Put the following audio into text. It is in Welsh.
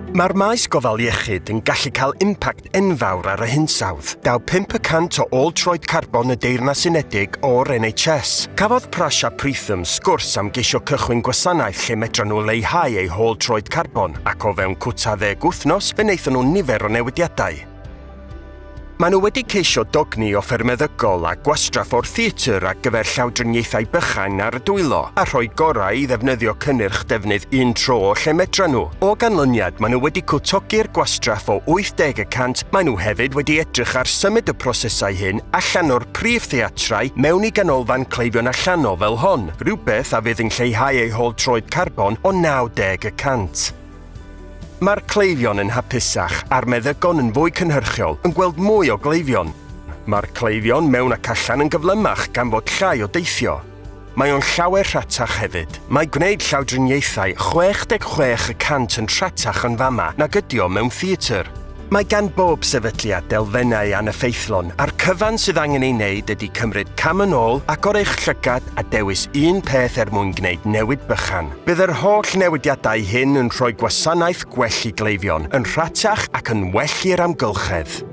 Mae'r maes gofal iechyd yn gallu cael impact enfawr ar y hinsawdd. Daw 5 y cant o ôl troed carbon y Deyrnas Unedig o'r NHS. Cafodd Prash a Pritham sgwrs am geisio cychwyn gwasanaeth lle medran nhw leihau eu hôl troed carbon, ac o fewn cwta ddeg wythnos fe wnaethon nhw nifer o newidiadau. Maen nhw wedi ceisio dogni offer meddygol a gwastraff o'r theatr ar gyfer llawdriniaethau bychain ar y dwylo, a rhoi gorau i ddefnyddio cynnyrch defnydd un tro lle medran nhw. O ganlyniad, maen nhw wedi cwtogi'r gwastraff o 80 y cant, maen nhw hefyd wedi edrych ar symud y prosesau hyn allan o'r prif theatrau mewn i ganolfan cleifion allanol fel hon, rhywbeth a fydd yn lleihau eu hôl troed carbon o 90 y cant. Mae'r cleifion yn hapusach a'r meddygon yn fwy cynhyrchiol, yn gweld mwy o gleifion. Mae'r cleifion mewn ac allan yn gyflymach gan fod llai o deithio. Mae o'n llawer rhatach hefyd. Mae gwneud llawdriniaethau 66 y cant yn rhatach yn fama nag ydi o mewn theatr. Mae gan bob sefydliad elfennau aneffeithlon, a'r cyfan sydd angen ei wneud ydy cymryd cam yn ôl, agor eich llygad a dewis un peth er mwyn gwneud newid bychan. Bydd yr holl newidiadau hyn yn rhoi gwasanaeth gwell i gleifion, yn rhatach ac yn well i'r amgylchedd.